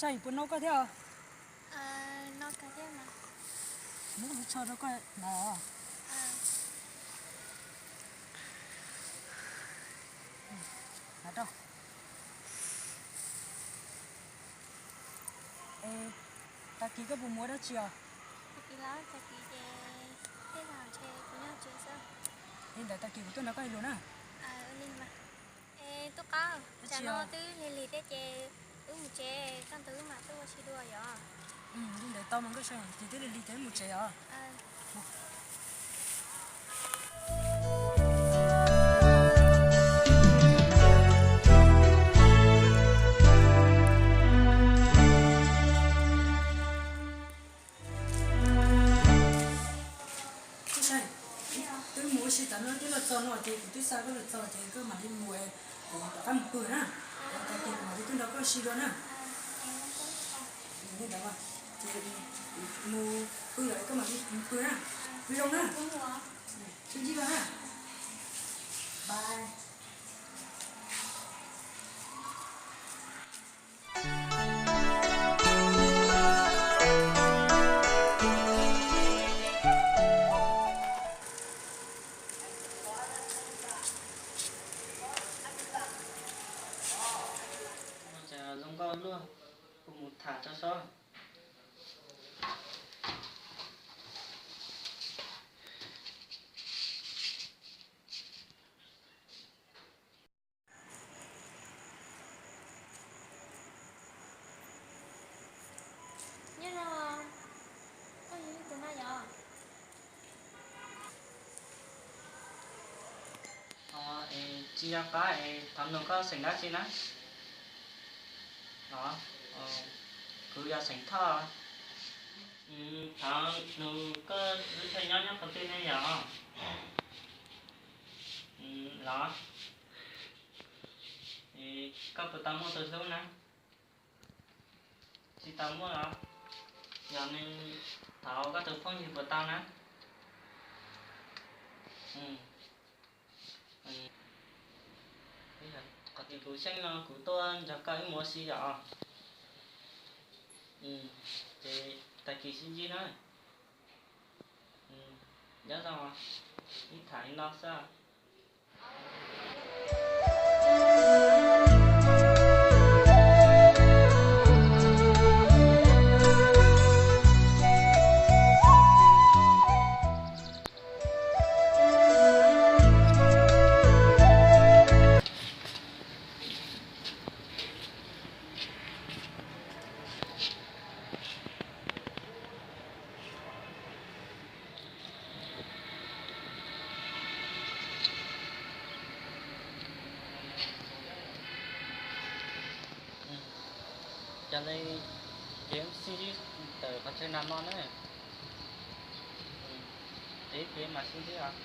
Saib puas noj koj thiab os? Muab lub tsho rau koj na. Tag kis koj puas mus ua dab tsi os? Li ntawd tag kis kuv tuaj nrog koj ua luag na. Tub Qab, tsam no twb lig lig thiab ces wb mus tsev, kaj ntug wb mam tuaj ua si dua yom. Li ntawd tau mas Nkauj Sa, ces twb lig lig ces wb mus tsev os. Nkauj Sa, twb mus ua si tas no twb los txog no ces kuv twb xa koj los txog ces koj mam li mus, kuv rov qab mus pw na. Tag kis kuv mam li tuaj nrog koj ua si dua na. Li ntawd ces mus pw lawm koj mam li mus pw na. Pw zoo na. Sib ntsib dua na. Bye. Cas zoo nkauj luaj, kuv mus tham tso sob. Nyob zoo, koj yog tus no yom? Tsis yog qab es thov nug koj xeem dab tsi na? Los, kuv yog xeem Thoj. Thov nug koj lub chaw nyob nyob qhov twg ne yom? Los, koj puas tau muaj tus hlub na? Tsis tau muaj los? Yog nws thov koj tus phooj ywg puas tau na? Qhov tias kuv xyeej no kuv tuaj nrog koj wb mus ua si yom. Ces tag kis sib ntsib na. Nyob zoo, ib tham li no xwb. Yog li ces wb sib ntsib tawm qhov chaw nag hmo na. Ces ib pliag mam sib ntsib os.